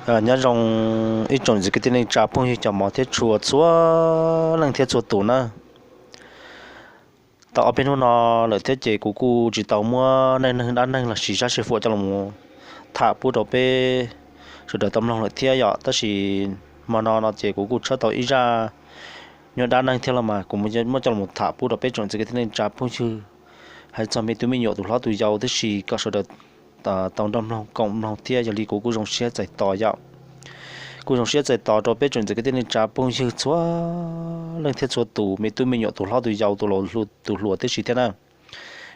Nyob zoo ib tsoom niam txiv kwv tij neej tsa phooj ywg cov mov thiab tshua txhua leej thiab txhua tus na. Tau ob peb hnub no lawm thiab ces kuv kuj tsis tau muab neej neeg dab neeg los sis zaj sib huam coj los tham pub rau peb sawv daws tau mloog lawm thiab yom. Tab sis hmo no no ces kuv kuj tshawb tau ib zaj nyuaj dab neeg thiab los mas kuv muab coj los tham pub rau peb tsoom niam txiv kwv tij neej tsa phooj ywg, hais txog me tub me nyuam tus hlob tus yau tib si kom sawv daws tau nrog mloog koom mloog thiab. Yog li kuv kuj zoo siab txais tos yom, kuj zoo siab txais tos rau peb tsoom niam txiv kwv tij neej tsa phooj ywg txhua leej thiab txhua tus, me tub me nyuam tus hlob tus yau tus laus tus hluas tib si thiab na,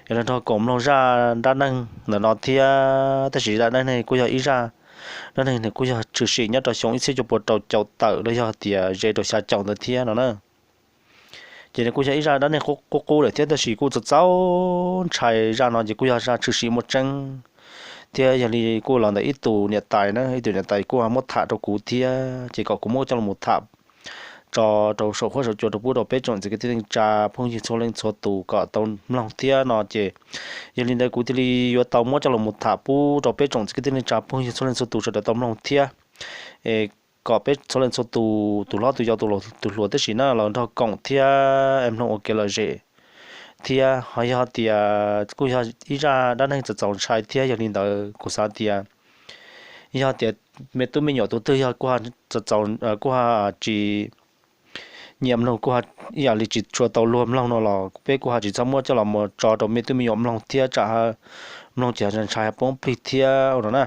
es los nrog koom mloog zaj dab neeg ntawm no thiab. Tab sis zaj dab neeg kuj yog ib zaj dab neeg nws kuj yog tshwm sim nyob rau xyoo ib txhiab cuaj pua rau caum tawm los yog tias ze rau xya caum ntawd thiab no na. Ces nws kuj yog ib zaj dab neeg qub qub lawm thiab, tab sis kuj txaus txaus ntshai. Zaj no ces kuj yog zaj tshwm sim muaj tseeb thiab. Yog li kuj los ntawm ib tug niam tais na, ib tug niam tais kuj muab tham rau kuv thiab, ces kom kuv muab coj los tham tso rau saum huab saum cua rau pub rau peb tsoom niam txiv kwv tij neej tsa phooj ywg txhua leej txhua tus kom tau mloog thiab no ces, yog li ntawd kuv thiaj li yuav tau muab coj los tham pub rau peb tsoom niam txiv kwv tij neej tsa phooj ywg txhua leej txhua tus sawv daws tau mloog thiab. Es kom peb txhua leej txhua tus, tus hlob tus yau tus hluas tib si na los nrog koom thiab es mloog ua kev lom zem thiab. Ho yog tias kuj yog ib zaj dab neeg txaus txaus ntshai thiab, yog li ntawd kuv xav tias yog tias me tub me nyuam tus twg yog kuj tsis nyiam mloog, kuj ib yam li tsis tshua tau luag mloog no los peb kuj ho tsis txhob muab coj los mus tso rau me tub me nyuam mloog thiab tsam mloog ces ntshai poob plig thiab no na.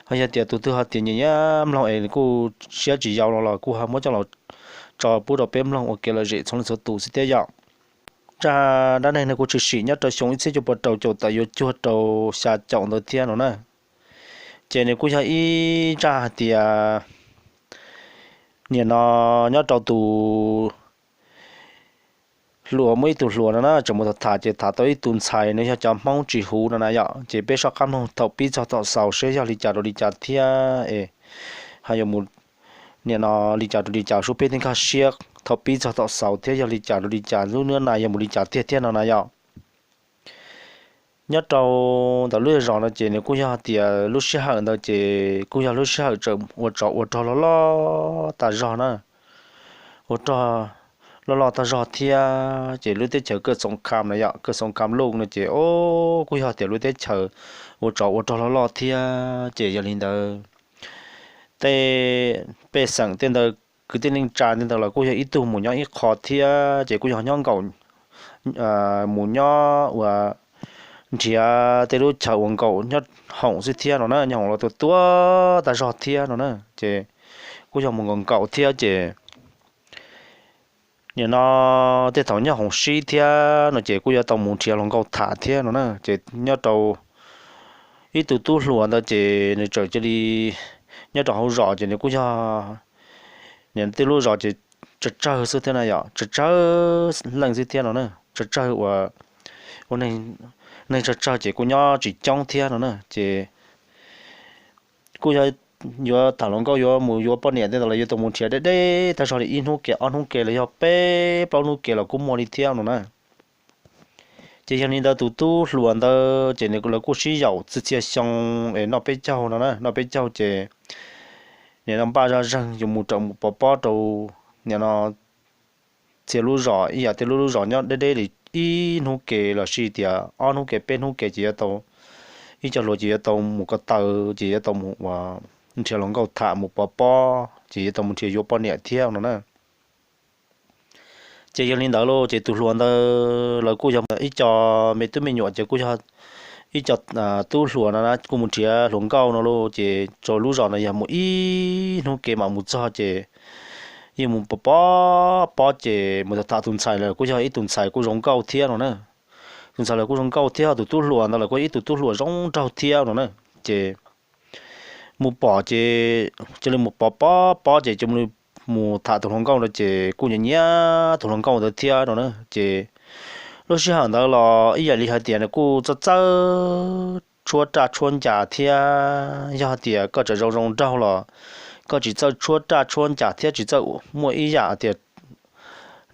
Ho yog tias tus twg ho tias nyiam nyiam mloog es kuj siab tsis yau no los kuj ho muab coj los tso pub rau peb mloog ua kev lom zem txhua leej txhua tus xwb thiab yom. Zaj dab neeg no kuj tshwm sim nyob rau xyoo ib txhiab cuaj pua rau caum tawm yuav cuag rau xya caum ntawd thiab no na. Ces nws kuj yog ib zaj hais tias nim no nyob rau tus hluas, muaj ib tug hluas no na tseem mus tham tham ces tham tau ib tug ntxhais, nws yog cov Hmoob tsis huv no na yom. Ces peb soj qab mloog thaum pib txog thaum xaus seb yog li cas rau li cas thiab es ho yuav mus nim no li cas rau li cas, seb peb thiaj nkag siab thaum pib txog thaum xaus thiab yog li cas rau li cas, lub hnub no yuav mus li cas tiag thiab no na yom. Nyob rau ntawm lub zej zos no ces nws kuj yog tias lub sij hawm ntawd ces kuj yog lub sij hawm tseem ua tsov ua rog loj loj tag zog na, ua rog loj loj tag zog thiab. Ces lub teb chaws kaj xoom kham na yom, kaj xoom kham luj no ces o, kuj yog tias lub teb chaws ua tsov ua rog loj loj thiab. Ces yog li ntawd tej pej xeem tej ntawd kwv tij neej tsa tej ntawd los kuj yog ib tug mus nyob ib qho thiab, ces kuj yog nyob nkaum, mus nyob ua nrhiav tej lub chaw ua nkaum nyob hoom xwb thiab no na, nyob hoom los tua tua tag zog thiab no na. Ces kuj yog mus nkaum nkaum thiab ces nim no tej thaum nyob hoom sib thiab no ces kuj yuav tau mus nrhiav hluas nkauj tham thiab no na. Ces nyob rau ib tug tub hluas ntawd ces nws txawm cia li nyob rau hauv zos ces nws kuj yog, nws tej lub zos ces tsawg tsawg xwb thiab na yom, tsawg tsawg leej xwb thiab no na, tsawg tsawg ua, ua neeg tsawg tsawg ces kuj nyob tsis coob thiab no na. Ces kuj yog yuav tham hluas nkauj yuav mus yuav poj niam tej ntawd los yuav tau mus nrhiav deb deb tag zog li ib hnub kev ob hnub kev los yog peb plaub hnub kev los kuj muaj li thiab no na. Ces yog li ntawd tus tub hluas ntawd ces nws lawv kuj sib yaum txhua txhia xyoo es noj peb caug no na, noj peb caug ces nim no npaj zoj zeeg yuav mus raws mus pov pob rau nim no txhia lub zos, ib yam tej lub lub zos nyob deb deb li ib hnub kev los sis tias ob hnub kev peb hnub kev ces yuav tau, ib co hluas ces yuav tau mus ko taw ces yuav tau mus ua nrhiav hluas nkauj tham mus pov pob ces yuav tau mus nrhiav yuav poj niam thiab no na. Ces yog li ntawd lauj ces tus hluas ntawd lawv kuj yog ib co me tub me nyuam ces kuj yog ib co tub hluas no na kuj mus nrhiav hluas nkauj no lauj. Ces rau lub zos no yog mus ib hnub kev mam mus txog ces yeej mus pov pob ces mus tham tham tus ntxhais lawm kuj yog ib tus ntxhais kuj zoo nkauj thiab no na. Tus ntxhais lawm kuj zoo nkauj thiab, tus tub hluas ntawd lawm kuj ib tug tub hluas zoo nraug thiab no na. Ces mus pom ces cia li mus pov pob pob ces cia li mus tham tus hluas nkauj ntawd ces kuj nyiam nyiam tus hluas nkauj ntawd thiab no na. Ces lub sij hawm ntawd los ib yam li hais tias nws kuj txawj txawj tshuab raj tshuab ncas thiab. Yog tias koj tseem zoo zoo nraug los koj tsis txawj tshuab raj tshuab ncas thiab tsis txawj muaj ib yam tias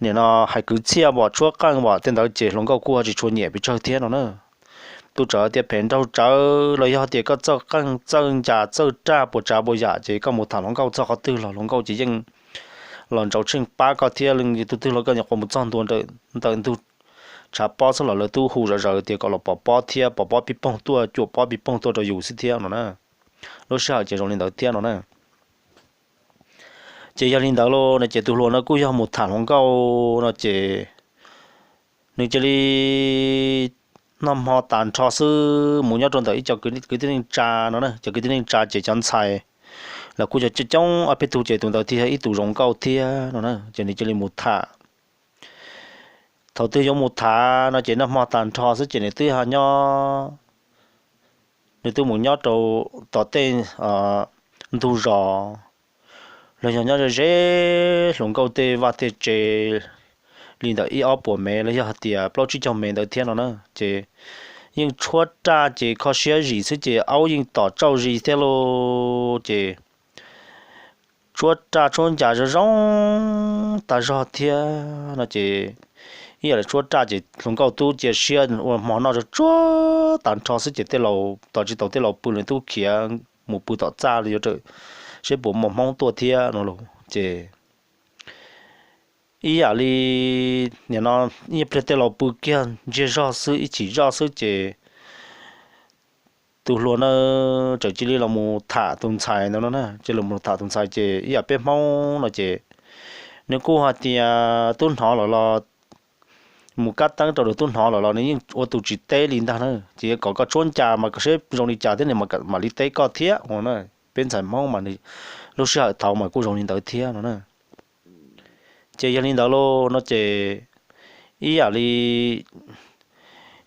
nim no hais kwv txhiaj vom tshuab qeej vom tej ntawd ces hluas nkauj kuj tsis tshua nyiam pes tsawg thiab no na. tus tsawv tias phem nraug tsawv los yog tias koj txawj qeej txawj ncas txawj raj puas tsav puas yam ces koj mus tham hluas nkauj txog qhov twg los hluas nkauj ces yeej los ntsaus tsheej pab koj thiab. Tus twg los koj nyuam qhuav mus txog ntua ntawm ntug tshav pob xwb los lawv twb hu zom zaws tias kom los pov pob thiab, pov pob pib poog tuaj, cuam pob pib poog tuaj rau yus xwb thiab no na. Lub sij hawm ces zoo li ntawd thiab no na. Ces yog li ntawd los no ces tus hluas no kuj yog mus tham hluas nkauj no ces nws cia li noj hmo tas nrho xwb mus nyob rau ntawm ib co kwv tij neej tsa no na. Cov kwv tij neej tsa ces cov ntxhais los kuj yog coob coob ob peb tug ces tus ntawd thiaj yog ib tus zoo nkauj thiab no na. Ces nws cia li mus tham. Thaum twg yuav mus tham no ces noj hmo tas nrho xwb ces nws twb ho nyob, nws twb mus nyob rau tom tej ntug zos los yog nyob ze ze hluas nkauj tej vaj tej tsev li ntawm ib ob puas mev los yog hais tias plaub tsib caug mev ntawd thiab no na. Ces yeej tshuab raj ces kho siab zim xwb ces aub yeej tom tsauj zis thiab lauj. Ces tshuab raj tshuab ncas zoo zoo tas zog thiab no ces ib yam li tshuab raj ces hluas nkauj tub cia siab ua hmo noj tsuag tsuag tas nrho xwb ces tej laus tos tsis tau tej laus pw nws tub khiav mus pw tom txaj li yuav rawm seb puas muaj hmoob tuaj thiab no los ces ib yam li nim no ib pliag tej laus pw kiag ntsiag zog xwb ib chim zoj xwb ces tus hluas na txawm cia li los mus tham tus ntxhais ntawd no na. Cia li los tham tus ntxhais ces ib yam peb hmoob no ces nws kuj hais tias tub hnov lawm los mus kab teeb rau lwm tub hnov lawm los nws yeej ua tus tsis teb li ntag na. Ces kom koj tshuab ncas mas koj seb zoo li cas thiab nws mam li teb koj thiab no na. Peb ntxhais hmoob mas lub sij hawm thaud mas kuj zoo li ntawd thiab no na. Ces yog li ntawd lauj no ces ib yam li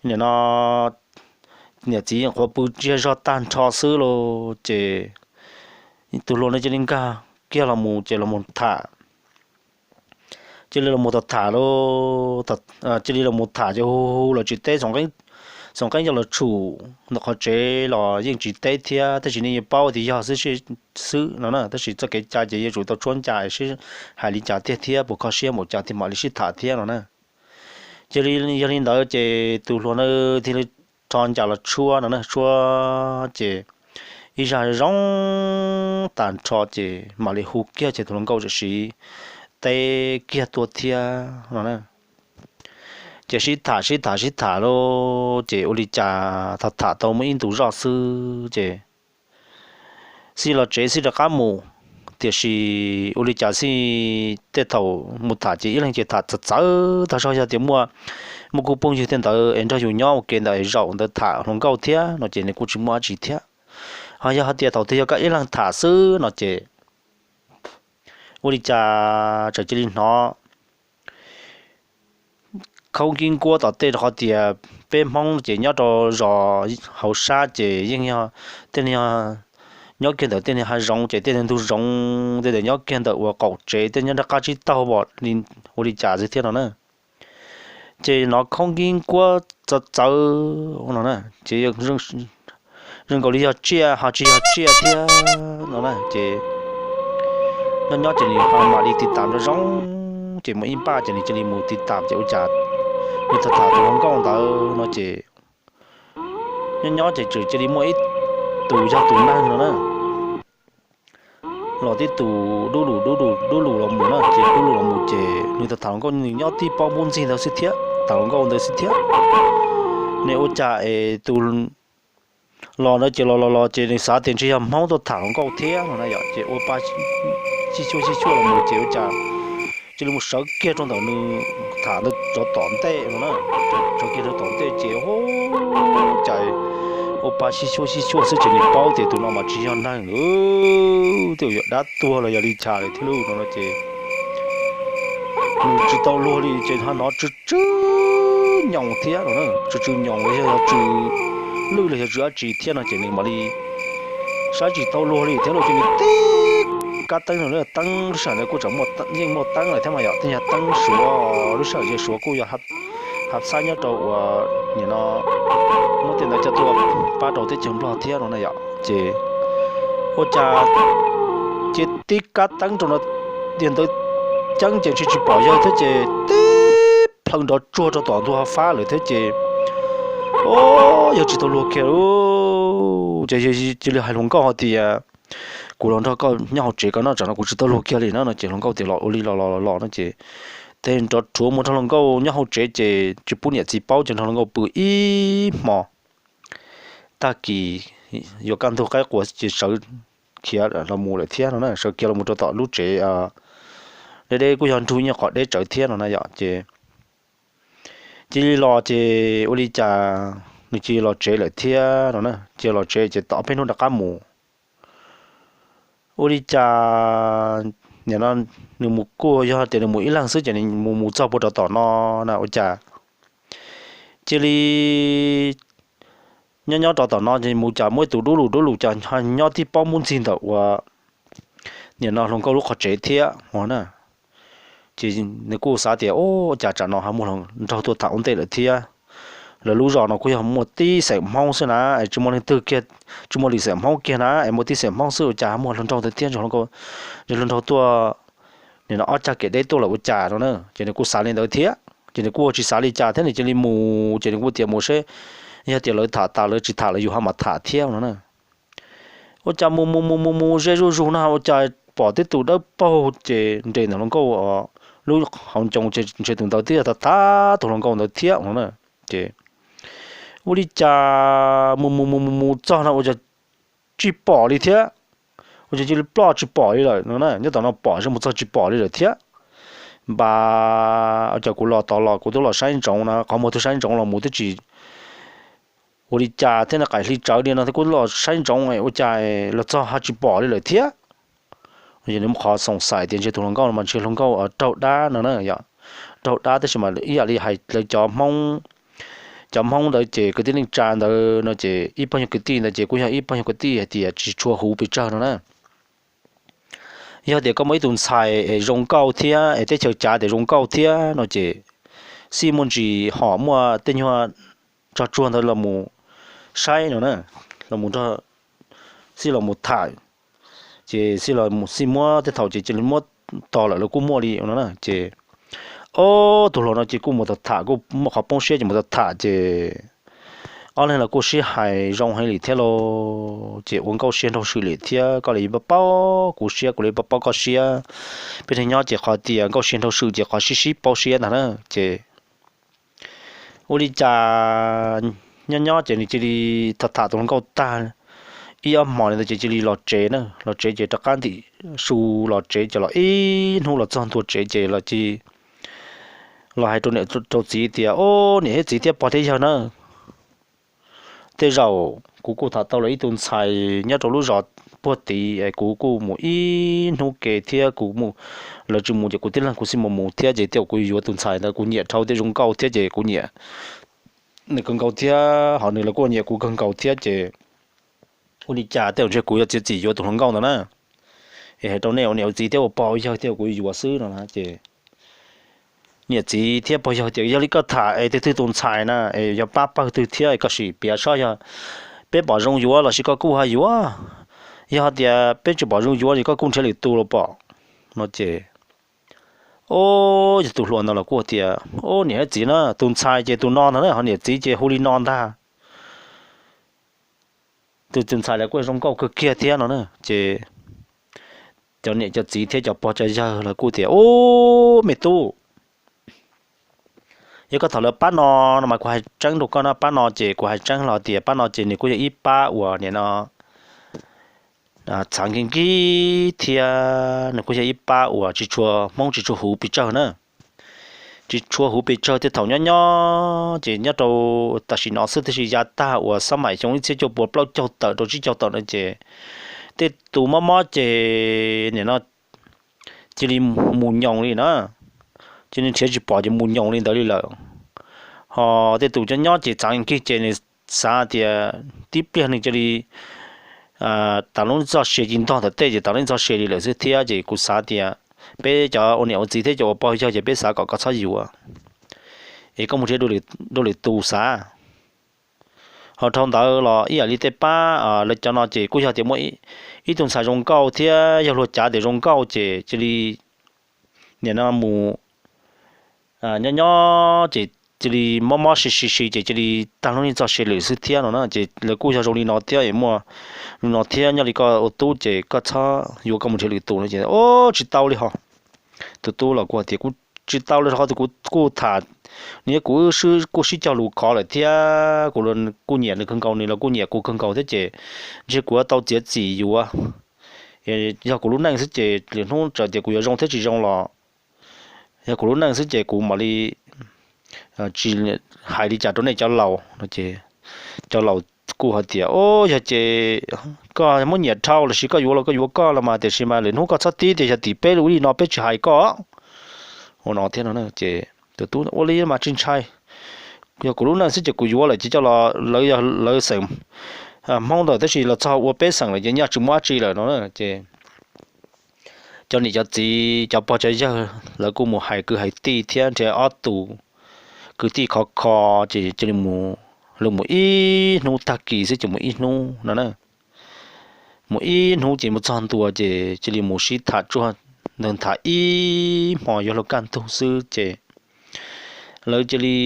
nim no niam txiv qhuav pw ntsiag zog tag nrho xwb lauj ces tus hluas no cia li nkag kiag los mus ces los mus tham. Cia li los mus tham lauj, cia li los mus tham ces hu hu los tsis teb, xoom qeeb coj los tshum ntawm qhov tsev los yeej tsis teb thiab. Tab sis nej yeej paub tias yog xwb xwb no na, tab sis txoj kev cai ces yuav tsum tau tshuab ncas sib hais li cas tiag thiab puas kho siab npaum cas thiaj mam li sib tham thiab no na. Ces yog li ntawd ces tus hluas na thiaj li rho ncas los tshuab no na, tshuab ces ib zaj zoo tas nrho ces mam li hu kiag ces tus hluas nkauj tam sim teb kiag tuaj thiab no na. Ces sib tham sib tham sib tham lauj ces ua li cas tham tham tau muaj ib ntu zoj xwb ces xij los tsev xij rov qab mus, tiam sis ua li cas xij tej thaum mus tham ces ib leeg ces tham txawv txawv tag zog, yog tias muaj, muaj kuj phooj ywg tej ntawd es nrog yus nyob ua ke ntawm zaum ntawd tham hluas nkauj thiab no ces nws kuj tsis muaj dab tsi thiab. Ho yog hais tias thaum twg yog koj ib leeg tham xwb no ces ua li cas txawm cia li hnov khaub nkib nkuab tom tej, rau qhov tias peb hmoob ces nyob rau zos hauv sab ces yeej yog tej niag nyob kiag ntawm tej niag hav zoov ces tej niag ntug zoov tej ntawd nyob kiag ntawm uas qaum tsev tej nyob nram qab tsib taug pom li ua li cas xwb thiab no na. Ces hnov khaub nkib nkuab txawv txawv no na, ces zoo nkaus li yog tsiaj ho tsis yog tsiaj thiab no na. Ces nyob nyob ces nws ho mam li tiv tam zoo zoo, ces mus ib npaj ces nws cia li mus tiv tam ces ua cas nws tham tham tus hluas nkauj ntawd no ces nyob nyob ces txawm cia li muaj ib tus yog tus neeg no na los tib tus dub lus dub lus dub lus los mus na. Ces dub lus los mus ces nws tham tham hluas nkauj nws nyob tib pob npub ntxig ntawd xwb thiab, tham hluas nkauj ntawd xwb thiab. Nws ua cas es tus los ntawd ces los los los ces nws xav tias ntshe yog hmoob tuaj tham hluas nkauj thiab no na yom. Ces ua pa sib xyuaj sib xyuaj los mus ces ua cas cia li mus sawv kiag rau ntawm nws tham ntawd rau tom ntej no na. Sawv kiag rau tom ntej ces ua cas ua pa sib xyuaj sib xyuaj xwb ces nws paub tias tus no mas tsis yog neeg, tej zaum yog dab tuag los yog li cas lawm thiab lauj no ces nws tsis tau luag li ces ho hnov tsw tsw nyoos thiab no, tsw tsw nyoos los yog tsw lwj los yog tsw dab tsi thiab no ces nws mam li saib tsis tau luag li thiab lauj. Ces nws tib kab teeb no, teeb lub sij hawm ntawd kuj tseem yeej muaj teeb lawm thiab mas yom, tej nyuag teeb suav, lub sij hawm ces suav kuj yog hab xab nyob rau uas nim no muab tej ntawd coj tuaj pab rau teb chaws Nplog thiab no na yom. Ces ua cas ces tib kab teeb rau no, tiag ntawd ceeb ces ntshe tsis pom yawg thiab ces tib plhaw nrov tsuag rau tom ntug hav fab lawm thiab ces Yog tsis tau luag kiag ces yog cia li hais hluas nkauj hais tias, kuv los nrog koj nyob hauv tsev ko no, tsam no kuv tsis tau luag kiag li na no ces hluas nkauj tias los ua li los los los no ces tej nrov rhuav mus nrog hluas nkauj nyob hauv tsev ces tsis pub niam txiv paub ces nrog hluas nkauj pw ib hmo. Tag kis yuav kaj ntug qaib qua ces sawv khiav los mus lawm thiab no na, sawv khiav los mus rau tom lub tsev deb deb kuj yog nrug ib nyuag qhov deb tsawv thiab no na yom ces cia li los ces ua li cas nws cia li los tsev lawm thiab no na, cia li los tsev ces tom peb hnub rov qab mus. Ua li cas nim no nws mus kuj yog tias nws mus ib leeg xwb ces nws mus mus txog puag rau tom no na ua cas cia li nyob nyob rau tom no ces mus cas muaj ib tug dub lug dub lug cas nyob tib pob muab ntxig ntawm uas nim no hluas nkauj lub qhov tsev thiab no na. Ces nws kuj xav tias ua cas tsam no ho muaj hluas nraug tuaj tham ua ntej lawm thiab. Lawv lub zos no kuj yog muaj tib xeem Hmoob xwb na, tsis muaj leej twg kiag, tsis muaj lwm xeem Hmoob kiag na, es muaj tib xeem Hmoob xwb ua cas ho muaj hluas nraug ntawd thiab, hluas nraug tuaj nim no ob cag kev deb tuaj lawm ua cas no na. Ces nws kuj xav li ntawd thiab ces nws kuj ua tsis xav li cas thiab nws cia li mus ces nws kuj tias mus seb yog tias lawv tham tas lawv tsis tham los yus ho mam tham thiab no na. Ua cas mus mus mus mus mus ze zuj zus no ua cas pom tib tus dawb paug ces nres ntawm hluas nkauj lub hauv ncoo ces ntshe tus ntawd twb yog tham tham tus hluas nkauj ntawd thiab no na. Ces ua li cas mus mus mus mus mus txog no ua cas tsis pom li thiab, ua cas cia li ploj tsis pom li lawm no na, nyob tom no pom zoo mus txog tsis pom li lawm thiab. Npab ua cas kuv los tod los kuv twb los saib ntsoov na, qhov muag twb saib ntsoov los mus twb tsis ua li cas thiab no, qaim hli tsawv li no thiab kuv los saib ntsoov ua cas los txog ho tsis pom li lawm thiab. Nws muaj qhov xoom xaim tias ntshe tus hluas nkauj no mas ntshe hluas nkauj raug dab no na yom, raug dab tab sis mas ib yam li hais lawv cov Hmoob, cov Hmoob ntawd ces kwv tij neej tsa ntawd no ces ib pog yog kwv tij ntawd ces kuj yog ib pog yog kwv tij hais tias tsis tshua huv pes tsawg no na. Yog tias koj muaj ib tug ntxhais es zoo nkauj thiab es teb chaws cav tias zoo nkauj thiab no ces xij muaj ntsis hom muaj tej nyuag tsog tsuag ntawd los mus saib no na, los mus nrog xij los mus tham, ces xij los xij muab tej thaum ces cia li muab tos lawm los kuj muaj li no na. Ces ob tug hluas no ces kuj mus tham tham kuj muaj qhov poob siab ces mus tham tham ces ob leeg los kuj sib hais zoo heev li thiab lauj. Ces ua nkauj siab nraug swm li thiab, koj li pab paub kuv siab kuv li pab paub koj siab. Peb neeg nyob ces qhov tias nkauj siab nraug swm ces qhov sib sib paub siab ntag na. Ces ua li cas nyob nyob ces nws cia li tham tham tus hluas nkauj tag ib ob hmos li ntawd ces cia li los tsev na, los tsev ces rov qab ntim su los tsev ces los ib hnub los txog ntua tsev ces los cia li los hais rau niam rau txiv tias, Ob, niam thiab txiv thiab pog thiab yawg na, tej zaum kuv kuj tham tau lawv ib tug ntxhais nyob rau lub zos puag tid es kuv kuj mus ib hnub ke thiab kuv mus, lawv tsis mus ces kuv tib leeg kuv xij mus mus thiab ces tej zaum kuv yuav tus ntxhais ntawd kuv nyiam dhau thiab zoo nkauj thiab ces kuv nyiam nws kawg nkaus thiab ho nws los kuj nyiam kuv kawg nkaus thiab ces ua li cas tej zaum ntshe kuv yuav txiav txim yuav tus hluas nkauj ntawd na. Es hais rau nej ua niam ua txiv thiab ua pog ua yawg thiab kuv yuav xwb no na ces niam txiv thiab pog yawg tias, Yog li koj tham es twg twg tus ntxhais na es yog pab pawg twg thiab koj sim piav saib yog peb pom zoo yuav los sis koj kuj ho yuav. Yog tias peb tsis pom zoo yuav ces koj kuj nrhiav lwm tus los pom no ces ob, yog tus hluas ntawd los kuj tias, Ob, niam thiab txiv na, tus ntxhais ces tus no ntag na, ho niam txiv ces hu li no ntag. Tus tus ntxhais lawv kuj zoo nkauj kawg kiag thiab no na ces cov niam cov txiv thiab cov pog cov yawg lawv kuj tias, Ub, me tub, yog koj tham lawv pab no no mas kuv hais tseeb rau koj na, pab no ces kuv hais tseeb los tias pab no ces nws kuj yog ib pab uas nim no txhav nkig nkig thiab nws kuj yog ib pab uas tsis tshua Hmoob tsis tshua huv pes tsawg na. Tsis tshua huv pes tsawg, tej thaum nyob nyob ces nyob rau tam sim no xwb, tab sis yav tag uas xab maim xyoo ib txhiab cuaj puas plaub caug tawm rau tsib caug tawm no ces tej tus mob mob ces nim no cia li mus nyoos li na, cia li nrhiav tsis pom ces mus nyoos li ntawd li lawm. Ho tej tus nyob nyob ces txav nkig ces nws xav tias tib pliag nws cia li tas lub txoj sia ci ntog ntawm tej ces tas lub txoj sia li lawm xwb thiab ces kuv xav tias peb cov ua niam ua txiv thiab cov ua pog yawg ces peb xav kom koj txhob yuav es koj mus nrhiav dua lwm tus xav. Ho dhau ntawd los ib yam li tej pab lawv cov no ces kuj yog tias muaj ib tug ntxhais zoo nkauj thiab yog luag cav tias zoo nkauj ces cia li nim no mus nyob nyob ces cia li mob mob si si si ces cia li tag lub neej txoj sia lawm xwb thiab no na. Ces lawv kuj yog zoo li no thiab es muaj li no thiab, nyob li koj ua tub ces koj txhob yuav koj mus nrhiav lwm tus no ces, o, tsis tau li ho. Tus tub los kuj hais tias kuv tsis tau li ho, kuv kuj tham, nws thiab kuv kuj sib cog lus khov lawm thiab kuv kuj nyiam nws kawg nkaus, nws los kuj nyiam kuv kawg nkaus thiab ces ntshe kuv yuav tau txiav txim yuav. Yog kuv lub neej xwb ces lwm hnub txawm tias kuv yuav zoo thiab tsis zoo los yog kuv lub neej xwb ces kuv mam li tsis hais li cas rau nej cov laus no ces cov laus kuj hais tias, o, yog ces koj muab nyiam dhau lossis koj yuav los koj yuav koj los mas, tiam sis mas lwm hnub koj txhob tib tias yog tim peb li no peb tsis hais koj ua no thiab no. Ces tus tub ua li mas tsis ntshai, yog kuv lub neej xwb ces kuv yuav lawm ces coj los, lawv yog lawv xeem Hmoob ntawm tab sis los txog ua peb xeem lawm ces nyaj tsis muaj dab tsi lawm no na. Ces cov niam cov txiv cov pog cov yawg lawv kuj mus hais kwv hais tij thiab nrhiav ob tug kwv tij khov kho ces cia li mus, lawv mus ib hnub tag kis xwb ces mus ib hnub no na. Mus ib hnub ces mus txog ntua ces cia li mus sib tham tsuag ntawd, tham ib hmo yuav luag kaj ntug xwb ces lawv cia li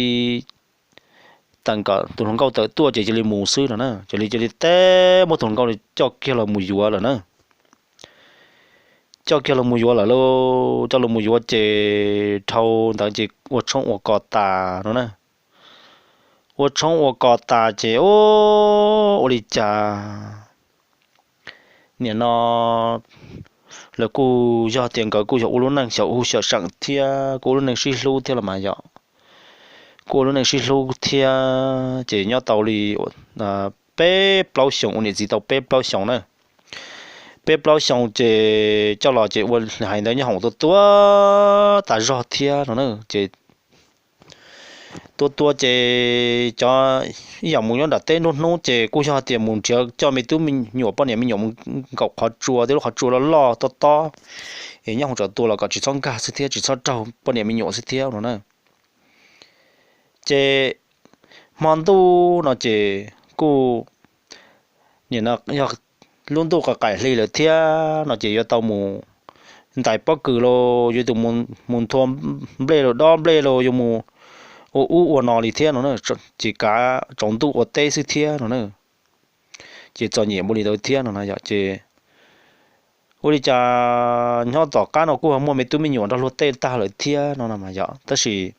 tawm kom tus hluas nkauj tawm tuaj ces cia li mus xwb no na. Cia li cia li teb muab tus hluas nkauj coj kiag los mus yuav lawm na. Coj kiag los mus yuav lawm lauj, coj los mus yuav ces dhau ntawd ces ua tshoob ua kos tas no na. Ua tshoob ua kos tas ces ua li cas nim no lawv kuj yog tias nkawd kuj yog ua lub neej xyaum huv xyaum seem thiab kuj ua lub neej sib hlub thiab los mas yom. Kuj ua lub neej sib hlub thiab ces nyob tau li peb plaub xyoos, ua niam txiv tau peb plaub xyoos na. Peb plaub xyoos ces coj los ces ua hais ntawd nyob hoom tua tua tas zog thiab no na. Ces tua tua ces cov ib yam mus nyob nram teb nruab hnub ces kuj yog tias mus nrhiav coj me tub me nyuam poj niam me nyuam mus nkaum qhov tsua, tej lub qhov tsua loj loj tob tob es nyob hoom tsam tua los kom tsis txhob nkag xwb thiab tsis txhob raug poj niam me nyuam xwb thiab no na. Ces hmo ntuj no ces kuj nim no yog lub ntuj qaim hli lawm thiab no ces yuav tau mus ntais pob kws los yuav tus mus nthua nplej los dob nplej los yuav mus ua ub ua no li thiab no na. Ces kav tsaus ntuj ua teb xwb thiab no na. Ces txom nyem npaum li ntawd thiab no na yom. Ces ua li cas nyob tom qab no kuj muaj me tub me nyuam nrog luag tej tag lawm thiab no na mas yom. Tab sis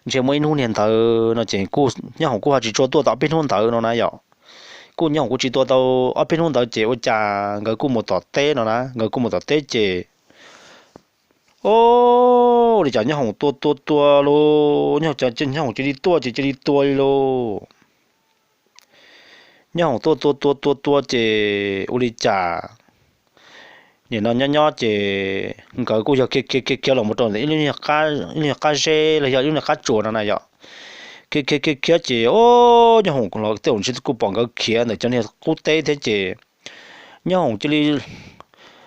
ntshe muaj ib hnub niag ntawd no ces kuj nyob hoom kuj ho tsis tshua tuaj tom peb hnub ntawd no na yom. Kuj nyob hoom kuj tsis tua tau ob peb hnub ntawd ces ua cas nkawd kuj mus tom teb no na, nkawd kuj mus tom teb ces o, ua li cas nyob hoom tua tua tua lauj, nyob hoom cia li tuaj ces cia li tua li lauj. Nyob hoom tuaj tua tua tua tua ces ua li cas nim no nyob nyob ces nkawd kuj yog khiav khiav khiav khiav los mus rau ntawm ib lub nyuag qab zeb los yog ib lub nyuag qab tsuas no na yom. Khiav khiav khiav khiav ces o, nyob hoom los tej zaum ntshe kuj pom nkawd khiav ntawm cov niag qub teb thiab ces nyob hoom cia li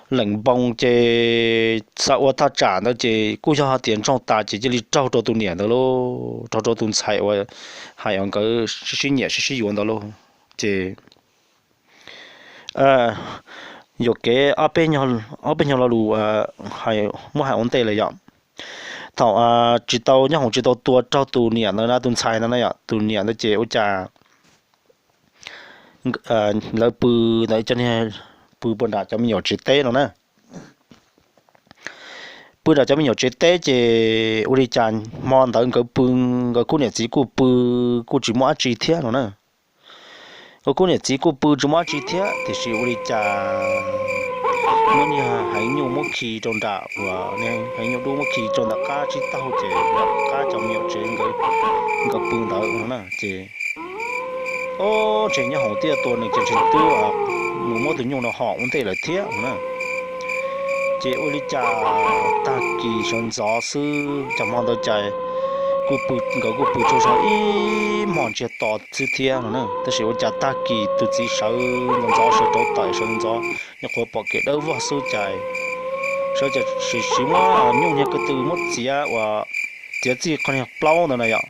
leem npoo ces xav ua thaj tsam ntawd ces kuj yog hais tias ntsoog tas ces cia li raug rau tus niam ntawd lauj, raug rau tus ntxhais uas hais uas nkawd sib sib nyiam sib sib yuav ntawd lauj. Ces yuam kev ob peb nyuag lo lus muab hais ua ntej lawm yom. Thaum tsis tau nyob hoom tsis tau tua raug tus niam ntawd na, tus ntxhais ntawd na yom, tus niam ntawd ces ua cas lawv pw ntawd cov niag pw puag nram cov me nyuam tsev teb no na. Pw nram cov me nyuam tsev teb ces ua li cas hmo ntawd nkawd pw, nkawd khub niam txiv kuj pw kuj tsis muaj dab tsi thiab no na. Nkawd khub niam txiv kuj pw tsis muaj dab tsi thiab tiam sis ua li cas muaj niag heev nyuj muab khi rau nram uas, heev nyuj dub muab khi rau nram qab tsib taug ces nram qab cov me nyuam tsev nkawd pw ntawd no na ces o, ntshe nyob hoom thiaj tua nws ces ntshe twb mus muab tus nyuj no hom ua ntej lawm thiab no na. Ces ua li cas tag kis sawv ntxov xwb cas hmo ntawd cas kuj pw, nkawd kuj pw tsaug zog ib hmos ntsiag to xwb thiab no na. Tab sis ua cas tag kis tus txiv sawv ntxov ntxov sawv rauv taws sawv ntxov nyuam qhuav pom kev dawb vog xwb cas sawv cas siv muab nyuj niag ko tw muab txiav uas txiav txij qhov niag plaub ntawd na yom.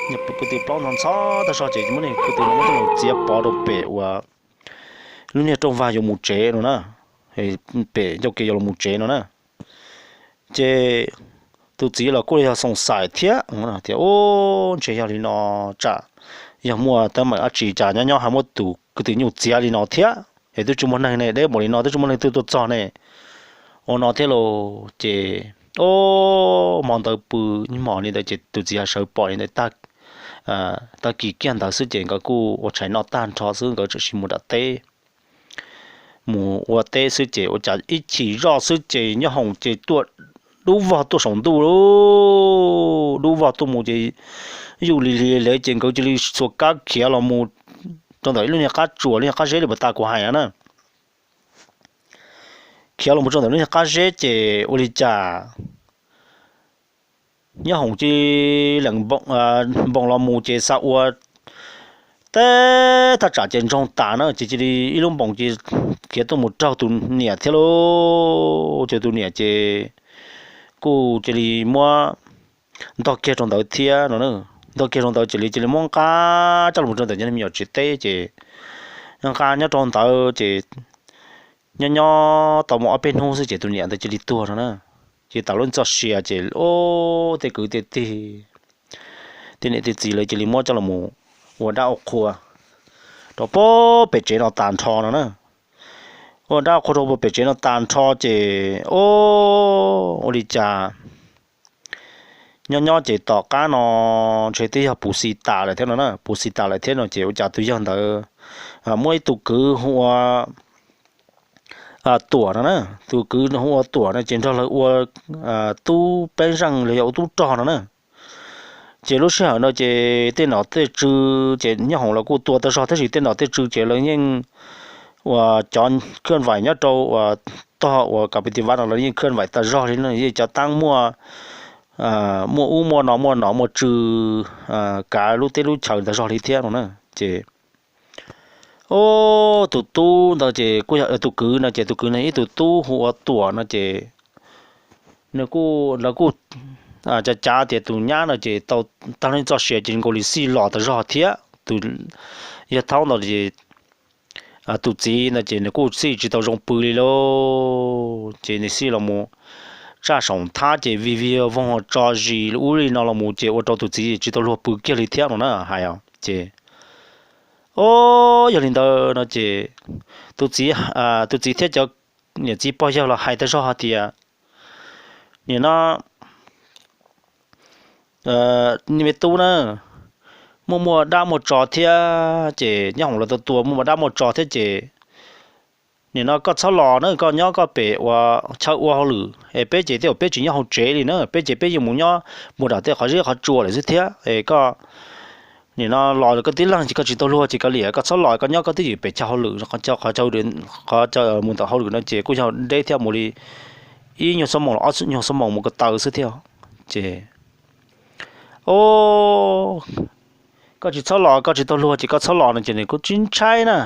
Niag ko tw plaub ntxhov ntxhov tag zog ces muab niag ko tw no muab coj los txiav pov rau pem uas lub niag rooj vag yuav mus tsev no na, pem ncauj ke yuav los mus tsev no na. Ces tus txiv los kuj yog xoom xaim thiab tias, Ub, ntshe yog li no, tsam yog muaj teeb meem dab tsi cas nyob nyob ho muab tus kwv tw nyuj txiav li no thiab es twb tsis muaj neeg ne, deb npaum li no twb tsis muaj leej twg tuaj txog ne, ua no thiab lauj. Ces, o, hmo ntawd pw, hmo li ntawd ces tus txiv ho sawv pom li ntawd, tag kis kiag ntawd xwb ces nkawd kuj ua tshais noj tag nrho xwb nkawd txawm sim mus nram teb. Mus ua teb xwb ces ua cas ib chim zoj xwb ces nyob hoom ces tuaj dub vog tuaj saum ntuj lauj, dub vog tuaj mus ces yuj li li lev ces nkawd cia li xuas kab khiav los mus rau ntawm ib lub niag qab tsuas, lub niag qab zeb li puas tas kuv hais na. Khiav los mus rau ntawm lub niag qab zeb ces ua li cas nyob hoom cia li leem npoos los mus ces xa ua teb thaj tsam ces ntsoog tas na ces cia li ib lub npoos ces khiav tuaj mus raug tus niam thiab lauj. Ces tus niam ces kuj cia li muab ntog kiag rau ntawd thiab no. Ntog kiag rau ntawd ces cia li muab nqa coj los rau ntawm cov me nyuam tsev teb ces nqa nyob rau ntawd ces nyob nyob tau muaj ob peb hnub xwb ces tus niam ntawd cia li tuag no na. Ces tas lub txoj sia ces ub tej kwv tej tij, tej niam tej txiv lawv cia li muab coj los ua dab ua qhua rau puag pem tsev no tas nrho no na. Ua dab ua qhua rau puag pem tsev no tas nrho ces ub ua li cas nyob nyob ces tom qab no ntshe twb yog puv xis tas lawm thiab no na, puv xis tas lawm thiab no ces ua cas tus yawg ntawd muaj ib tug kwv hu ua Tuam no na. Tus kwv hu ua Tuam no ces nrog lawv ua tub peeb zeej los yog ua tub rog no na. Ces lub sij hawm no ces tej nom tej tswv ces nyob hoom los kuj tua tau zog tab sis tej nom tej tswv ces lawv yeej uas cov khwj vais nyob rau uas tog uas kav pi ti vaj no lawv yeej khwj vais tau zog li no, yeej cov taab muaj muaj ub muaj no muaj nom muaj tswv kav lub teb lub chaw tau zog li thiab no na. Ces ub tus tub ntawd ces kuj yog tus kwv no ces tus kwv no ib tug tub hu ua Tuam no ces nws kuj, lawv kuj cav cav tias tus nyab no ces tau tag lub txoj sia ces nkaus li xij los tau zog thiab. Yog thaum ntawd ces tus txiv no ces nws kuj xij tsis tau zoo pw li lauj, ces nws xij los mus tsaj saum nthab ces vij vig voog tso zis ub li no los mus ces ua rau tus txiv tsis tau luag pw kiag li thiab no na hais os. Ces o, yog li ntawd no ces tus txiv, tus txiv thiab cov niam txiv pog yawg los hais tau zog hais tias nim no me tub na, muaj muaj dab muaj tsov thiab ces nyob hoom los tua tua muaj dab muaj tsov thiab ces nim no koj txhob los na, koj nyob koj pem ua chaw ua hauj lwm es peb ces tej zaum peb tsis nyob hauv tsev li na, peb ces peb yuav mus nyob mus nram tej qhov zeb qhov tsua lawm xwb thiab es koj nim no los koj tib leeg ces koj tsis tau luag ces koj liam koj txhob los, koj nyob koj twj ywm pem chaw hauj lwm, qhov chaw mus ntawm hauj lwm no ces kuj yog deb thiab, mus li ib nyuag xuab moos los ob nyuag xuab moos mus ko taw xwb thiab. Ces o, koj tsis txhob los, koj tsis tau luag ces koj txhob los no ces nws kuj tsis ntshai na.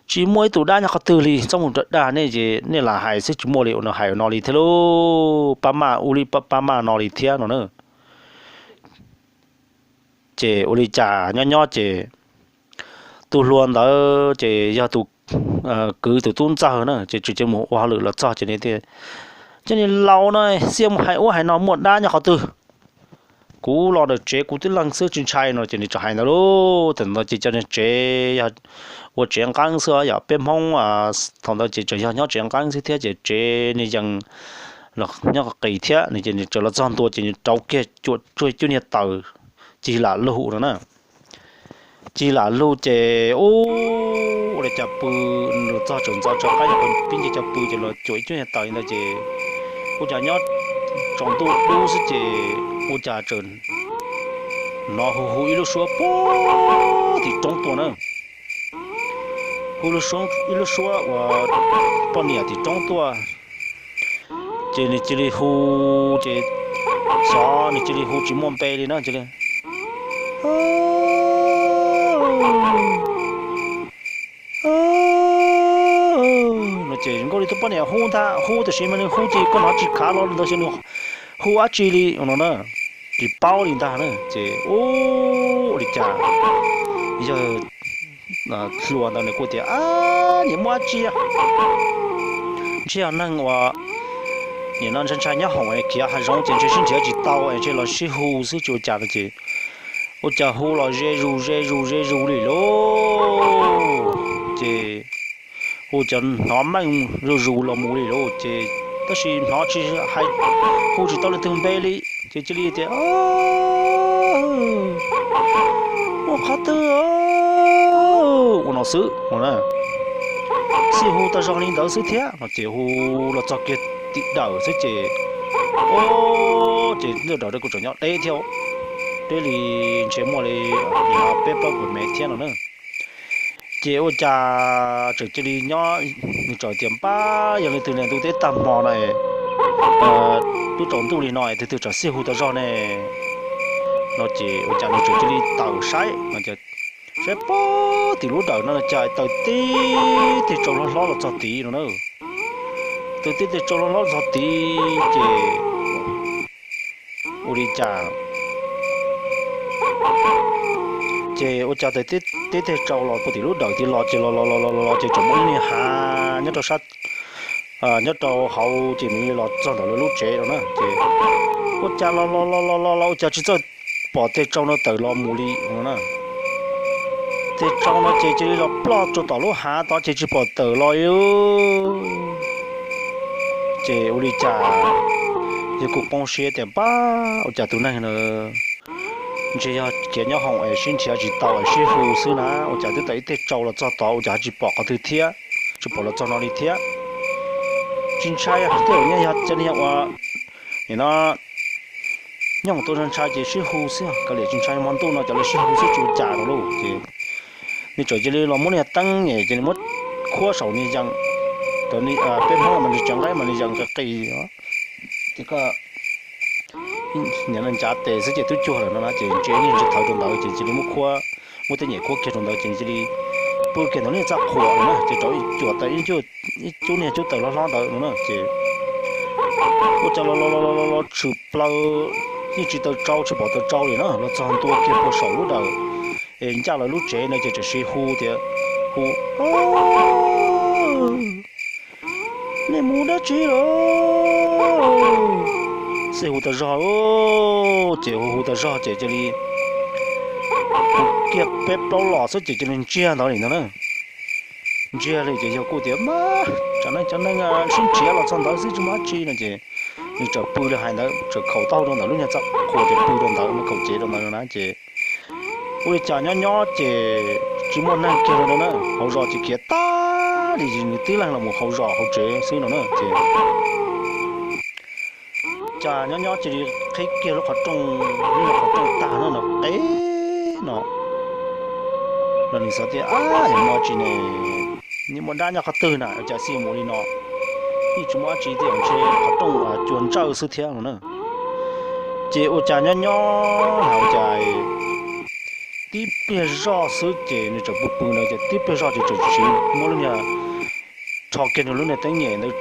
Tsis muaj ib tug dab nyob qhov twg li, txhob mus dag nej ces nej lam hais xwb tsis muaj li no, hais no li thiab lauj, pab maj ub li pab maj no li thiab no na. Ces ua li cas nyob nyob ces tus hluas ntawd ces yog tus kwv tus tub ntxawg na, ces tsis mus ua hauj lwm los txog ces nws tias, Cov niag laus no, xiam mus hais ub hais no, muaj dab nyob qhov twg? Kuv los ntawm tsev kuv tib leeg xwb tsis ntshai no ces nws txawm hais ntawd lauj. Thaum ntawd ces cov niag tsev yog ua tsev nqeeb xwb yom, peb Hmoob thaum ntawd ces tseem yog nyob tsev nqeeb xwb thiab ces tsev niag yees los nyob qis thiab no ces nws txawm los txog ntua ces nws rauv kiag cuam tshuaj cuab niag taws cig lam lug no na. Cig lam lug ces ub, ua li cas pw, nws txog tseem ntxov tseem qab yog pib nce cov pw ces los cuam ib cuab niag taws li ntawd ces ua cas nyob tsaus ntuj dub xwb ces ua cas tseem hnov hu hu ib lub suab puag tim roob tuaj na. Hu ib lub suab uas poj niam tim roob tuaj. Ces nws cia li hu, ces xyov nws cia li hu tsis muaj npe li na, cia li no ces zoo nkaus li tus poj niam hu ntag, hu tiam sis mas nws hu ces koj hnov tsis khav los li ntawd xyov nws hu dab tsi li no na, tsis paub li ntag na. Ces ua li cas yawg hluas ntawd nws kuj tias, Ab, niam, muaj dab tsi? Ntshe yog neeg uas nim no ntshai ntshai nyob hoom es khiav hav zoov ces ntshe sib nrhiav tsis tau es ntshe los sib hu xwb tsis ua cas no ces ua cas hu los ze zus ze zus ze zus li lauj. Ces ua cas hnov meej zuj zus los mus li lauj ces tab sis hnov tsis hais, hu tsis tau leej twg npe li ces cia li tias ua qhov twg ua no xwb no na. Xij hu tau zog li ntawd xwb thiab no ces hu los txog kiag tim dawm xwb ces, o, ces ntawm dawm kuj tseem nyob deb thiab, deb li ntshe muaj li peb plaub puas mev thiab no na. Ces ua cas tseem cia li nyob, nws txawm tias npab yog leej twg ne, ntuj teb tag hmo no twb tsaus ntuj li no twg twg tseem xij hu tau zog ne no ces ua cas nws tseem cia li tawm saib no ces saib puag tim lub dawm no cas tawm tib teg tsau hlob hlob los txog tid no na. Tawm tib teg tsau hlob hlob los txog tid ces ua li cas ces ua cas tawm tib teg tsau los puag tim lub dawm tid los ces los los los los los ces tseem muaj ib niag hav nyob rau sab, nyob rau hauv ces nws los txog ntawm lawv lub tsev no na ces ua cas los los los los los los ua cas tsis txawj pom teg tsau no tawm los mus li no na. Teg tsau no ces cia li los ploj rau tom lub hav tod ces tsis pom tawm los li. Ces ua li cas yawg kuj poob siab tias npab ua cas tus neeg no ntshe yog khiav nyob hoom es sib nrhiav tsis tau es sib hu xwb na, ua cas twb tawm ib teg tsau los txog tod ua cas ho tsis pom qhov twg thiab, tsis pom los txog no li thiab. Tsis ntshai, tej zaum nyob yog cov niag ua nim no nyob hoom tau ntshai ces sib hu xwb, kav liam tsis ntshai hmo ntuj no cov lawv sib hu xwb tsis ua cas no lauj. Ces nws txawm cia li los muab niag teeb nyem ces nws muab khuab saum niag yees, peb Hmoob mas nws tsev nqaib mas nws yees qis qis ces koj nim no ncav tes xwb ces twb cuag lawm no na ces ntsia niag ntsia thawv rau ntawd ces cia li muab khuab, muab tej nyem khuab kiag rau ntawd ces cia li pw kiag ntawm lub niag txaj qhuam no na ces rau ib cuam taws ib cub niag cub taws hlob hlob ntawd no na ces ua cas los los los los los tshwm plaws yeej tsis tawm tsau tsis pom tawm tsau li na, los txog ntua kiag puag saum lub dawm es ncaj lawv lub tsev no ces tseem sib hu tias hu nej mus dab tsi lawm? Xij hu tas zog, ces hu hu tas zog ces cia li hu kiag peb plaub los xwb ces cia li ntsiag ntawd li ntag na. Ntsiag li ces yawg kuj tias mas tsam no cov neeg sib nrhiav los txog ntawd xwb tsis muaj dab tsi no ces nws txawm pw li hais ntawd, txawm khaum taub hau rau ntawm lub nyuag txaj qhuam ces pw rau ntawd, khaum cev rau ntawd na ces ua li cas nyob nyob ces tsis muaj neeg kiag li no na, hauv zos ces khiav tag li, nws tib leeg los mus hauv zos hauv tsev xwb no na ces cas nyob nyob cia li qhib kiag lub qhov rooj, lub qhov rooj tag no no qeb no los nws xav tias ab yog muaj dab tsi ne, yeej muaj dab nyob qhov twg na ua cas xij mus li no, yeej tsis muaj dab tsi thiab ntshe qhov rooj cuag ntsawj xwb thiab no na. Ces ua cas nyob nyob na ua cas tib pliag zoj xwb ces nws txawm pw pw ntawd ces tib pliag zoj ces txawm siv muab lub niag rho kiag nws lub niag teeb nyem ntawd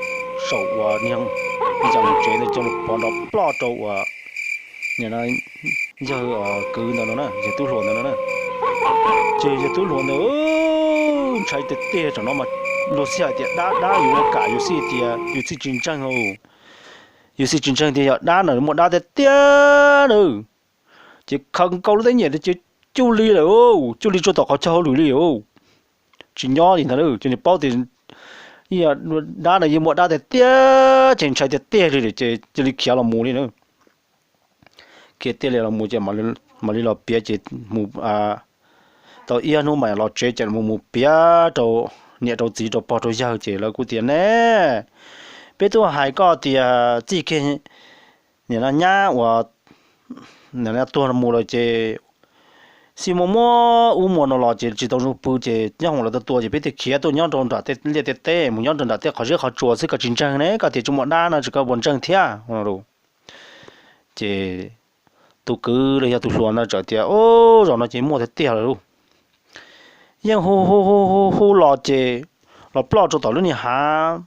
saum uas niag yees tsev ntawd coj los pov nrov ploj rau uas yawg kwv ntawd no na, yawg tub hluas ntawd no na. Ces yawg tub hluas ntawd ntshai tiag tiag, tam no mas luag xij hais tias dab dab yus ua kam yus xij tias yus txij tsis ntseeg, yus xij tsis ntseeg tias yog dab na, muaj dab tiag tiag na. Ces khaws nkaus lub teeb nyem ces cuj li lawm, cuj li tsuas tom qhov chaw hauj lwm li, tsis nyob li ntag. Ces nws paub tias dab no yeej muaj dab tiag tiag ces ntshai tiag tiag li ces cia li khiav los mus li na. Khiav tiag li los mus ces mam li los piav ces mus tau ib hnub mas los tsev ces mus mus piav rau niam rau txiv rau pog rau yawg ces lawv kuj tias ne, peb twb hais koj tias txij kiag nim no nyab uas tuag mus lawm ces xij muaj muab ub muag no los ces tsis tau zoo pw ces nyob hoom los tua tua ces peb thiaj khiav tuaj nyob rau nram tej liaj tej teb, mus nyob rau nram tej qhov zeb qhov tsua xwb, koj tsis ntseeg ne, koj tias tsis muaj dab no tsis koj puas ntseeg thiab. Ces tus kwv los yog tus hluas no txawm tias, ub, zaum no ces muaj tiag tiag lawm lauj. Yeej hu hu hu hu los ces los ploj rau tom lub niag hav,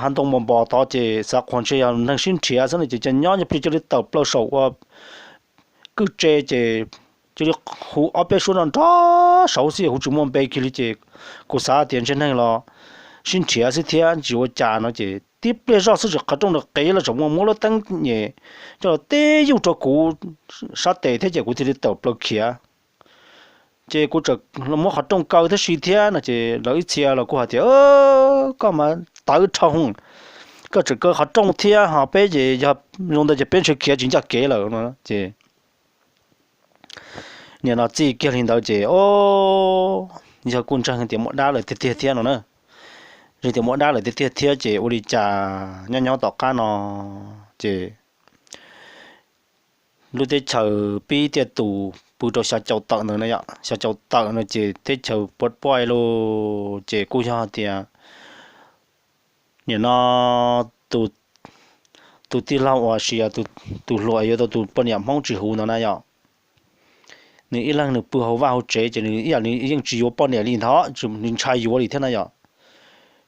hav ntoo npos npos tod ces xav qhuas ntshe yog neeg sib nrhiav xwb no ces nyob nyob plig cia li tawm plaws saum ua kwj tse ces cia li hu ob peb suab no nrov saud xwb, hu tsis muaj npe kiag li ces kuv xav tias ntshe neeg los sib nrhiav xwb thiab tsis ua cas no ces tib pliag zoj xwb tseem qhov rooj nws qev los tseem muaj muab lub teeb nyem coj los tib yug rau kuv sab tes thiab ces kuv thiaj li tawm plaws khiav. Ces kuv tseem muab qhov rooj kaw thiab si thiab no ces lawv ib txhia los kuj hais tias, koj mas tawv dhau, koj tseem kaw qhov rooj thiab ho peb ces yog zoo ntawd ces peb ntshe khiav tsis ncaj kev lawm no ces nim no txij kiag li ntawd ces o, yog kuj ntseeg tias muaj dab lawm tiag tiag thiab no na. Ntseeg tias muaj dab lawm tiag tiag thiab ces ua li cas nyob nyob tom qab no ces lub teb chaws pib tiaj tus pw rau xya caum tawm ntawd no yom, xya caum tawm no ces teb chaws puas puaj lauj ces kuj yog tias nim no tus tij laug uas sis tus hluas yuav tau tus poj niam Hmoob tsis huv ntawd na yom, nws ib leeg nws pw hauv vaj hauv tsev ces nws ib yam li yeej tsis yuav poj niam li ntawd, nws ntshai yuav li thiab na yom.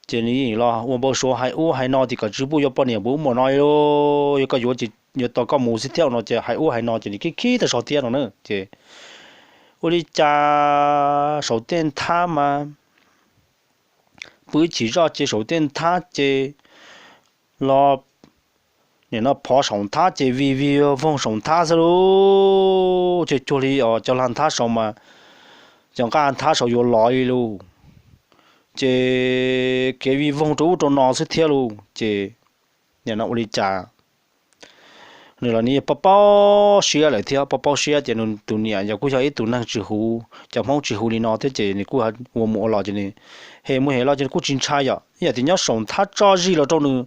Ces nws yeej los ua npau suav hais ub hais no ces kom tsis pub yuav poj niam puas ub muam no, yog koj yuav ces yuav tos koj mus xwb thiab no ces hais ub hais no ces nws khib khib tag zog thiab no na ces ua li cas saum tej nthab mas pw ib chim zoj ces saum tej nthab ces los nim no phov saum nthab ces vij vij voog saum nthab xwb lauj. Ces cuag li os cov lag nthab saud mas cov nqaj nthab saud yuav lov li lauj. Ces kev vij voog rau ub rau no xwb thiab lauj. Ces nim no ua li cas nws los nws paub paub siab lawm thiab, paub paub siab ces nws tus niam yog kuj yog ib tug neeg tsis huv, cov Hmoob tsis huv li no thiab ces nws kuj ua mus ua los ces nws hem mus hem los ces nws kuj tsis ntshai yom, ib yam tias nyob saum nthab tso zij los rau nws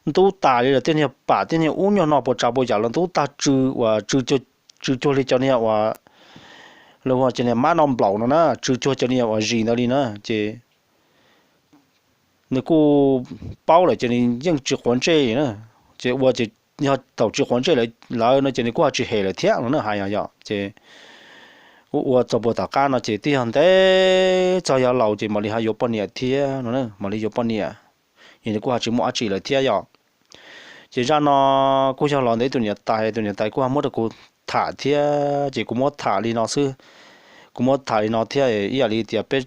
ntub tas li lawm, tej niag pam tej niag ub nyuag no puas tsav puas yam los ntub tag tsw uas tsw cuag li cov niag uas lawv hu ua cov niag mab no nplaum no na, tsw cuag cov niag uas zis ntawd li na ces nws kuj paub lawm ces nws yeej tsis quav ntsej na. Ces ua ces yog thaum tsis quav ntsej lawm no ces nws kuj ho tsis hem lawm thiab no na hais yom. Ces ua ua txog puag tom qab no ces twb yog ntev txog yav laus ces mam li ho yuav poj niam thiab no, mam li yuav poj niam, es nws kuj ho tsis muaj dab tsi lawm thiab yom. Ces zaj no kuj yog los ntawm tus niam tais, tus niam tais kuj ho muab rau kuv tham thiab ces kuv muab tham li no xwb. Kuv muab tham li no thiab ib yam li tias peb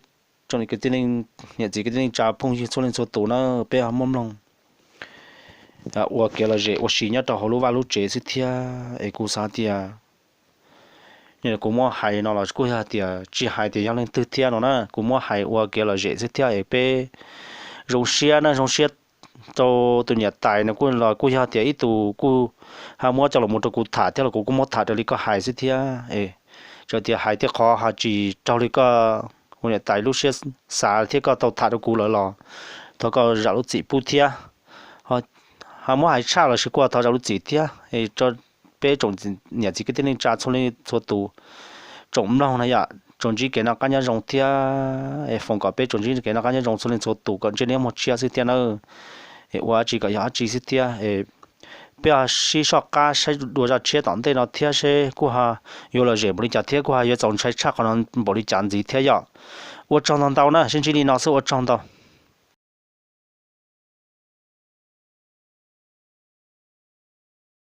tsoom kwv tij, niam txiv kwv tij neej tsa phooj ywg txhua leej txhua tus na, peb ho muab mloog ua kev lom zem ua si nyob rau hauv lub vaj lub tsev xwb thiab es kuv xav tias kuv muab hais no los kuj yog tias tsis hais tias yog leej twg thiab no na, kuv muab hais ua kev lom zem xwb thiab es peb zoo siab na, zoo siab rau tus niam tais no kuj los kuj yog tias ib tug kuj ho muab coj los mus rau kuv tham thiab los kuv kuj muab tham raws li koj hais xwb thiab. Txawm tias hais tej qhov ho tsis raug li koj tus niam tais lub siab xav thiab koj tau tham rau kuv lawm los thov koj zam lub txim pub thiab. Ho muab hais tshaj los sis kuj thov zam lub txim thiab. Peb tsoom niam txiv kwv tij neej tsa txhua leej txhua tus, tsoom mloog na yom, tsoom ntsib kev noj qab nyob zoo thiab es foom kom peb tsoom ntsib kev noj qab nyob zoo txhua leej txhua tus kom ntsej muag tshiab xwb thiab na. Es ua dab tsi kom yog dab tsi xwb thiab. Peb ho sib soj qab saib dua zaj tshiab tom ntej no thiab seb kuj ho yuav lom zem npaum li cas thiab kuj ho yuav txaus ntshai tshaj qhov no npaum li cas ntxiv thiab yom. Ua tsaug ntau ntau na, sib ntsib li no xwb, ua tsaug ntau.